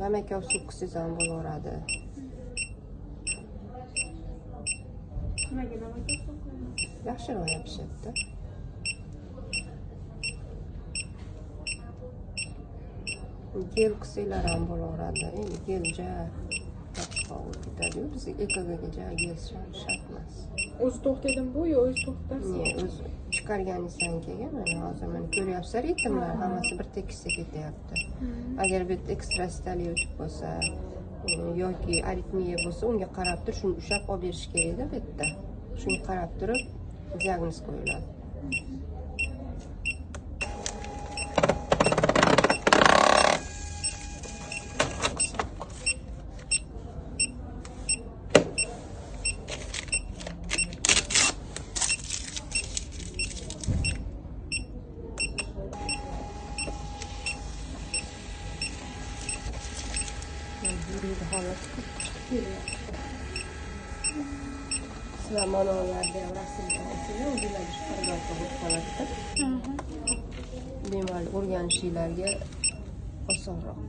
Namakob suv qilsangiz ham bo'laveradi. Nimaga namakob suv qo'yamiz? Yaxshiroq yopishadi-da. Gel qilsanglar ham bo'laveradi. Endi gel ja yopishqoq bo'lib ketadi-yu, bizga EKGga ja gel shart emas. O'zi to'xtaydimi bu yo o'zi to'xtasiz? Ne, o'zi chiqarganingizdan keyin mana hozir mana ko'ryapsizlar, ritmlar hammasi bir tekisda ketyapti. Agar bu yerda ekstrasistoliya o'tib bo'lsa yoki aritmiya bo'lsa, unga qarab turib shuni ushlab olib berish kerakda bu yerda. Shunga qarab turib diagnoz qo'yiladi. Holat chiqib kelyapti. Sizlar mana ularda ham rasmga olsanglar, o'zinglarga shpargalka bo'lib qoladida. Bemalol o'rganishinglarga osonroq.